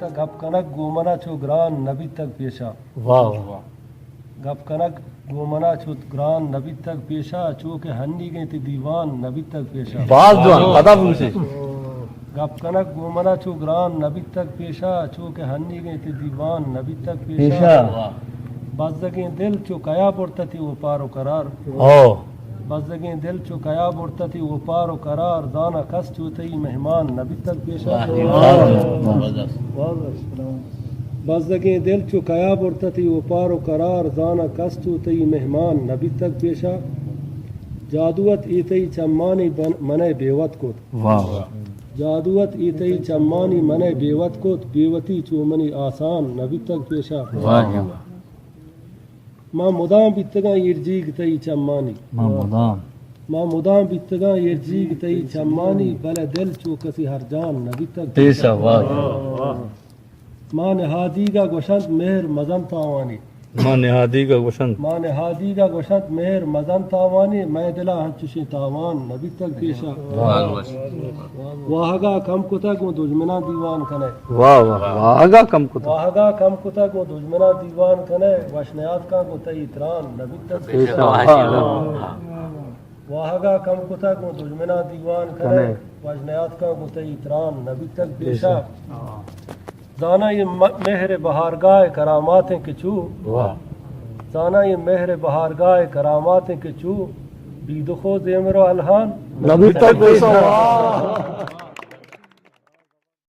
گپ کنگ گوں منا چو گران نہ بیتگ پیشا۔ واہ، واہ۔ گپ کنگ گوں منا چو گران نہ بیتگ پیشا، چو کہ ہنیگیں تئی دیوان نہ بیتگ پیشا۔ باز جوان، پدا بگوشے۔ گپ کنگ گوں منا چو گران نہ بیتگ پیشا، چو کہ ہنیگیں تئی دیوان نہ بیتگ پیشا۔ پیشا۔ بزگیں دل چو کیا برتہ تئی وپار و قرار۔ او۔ بزگیں دل چو کیا برتہ تئی وپار و قرار، زاناں کس چو تئی مہمان نہ بیتگ پیشا۔ واہ، واہ، واہ۔ بزگیں دل چو کیا برتہ تئی وپار و قرار، زاناں کس چو تئی مہمان نہ بیتگ پیشا۔ جادو ات اے تئی چمانی بن-، منئے بے وت کت۔ واہ، واہ۔ جادو ات اے تئی چمانی منئے بے وت کت، بے وتی چو منی آسان نہ بیتگ پیشا۔ واہ، واہ۔ ما مدام بیتگاں ایرجیگ تئی چمانی۔ ما مدام۔ ما مدام بیتگاں ایرجیگ تئی چمانی، بلے دل چو کسی ہرجان نہ بیتگ پیشا۔ واہ، واہ۔ ما نہادیگ ءَ گوشنت مہر مزن تاوانی۔ ما نہادیگ ءَ گوشنت۔ ما نہادیگ ءَ گوشنت مہر مزن تاوانی، مئے دل ءَ انچشیں تاوان نہ بیتگ پیشا۔ واہ، واہ۔ واہگ ءَ کم کتگ گوں دژمناں دیوان کنئے۔ واہ، واہ۔ واہگ ءَ کم کتگ۔ واہگ ءَ کم کتگ گوں دژمناں دیوان کنئے، وش نیاتکاں گوں تئی تران نہ بیتگ پیشا۔ واہ، واہ۔ واہگ ءَ کم کتگ گوں دژمناں دیوان کنئے، کنئے۔ وش نیاتکاں گوں تئی تران نہ بیتگ پیشا۔ پیشا۔ زاناں اے م-، مہر بہارگاہ ءِ کرامات ایں کہ چو۔ واہ۔ زاناں اے مہر بہارگاہ ءِ کرامات ایں کہ چو، بیدخ و زیمر و الہان نہ بیتگ پیشا۔ واہ۔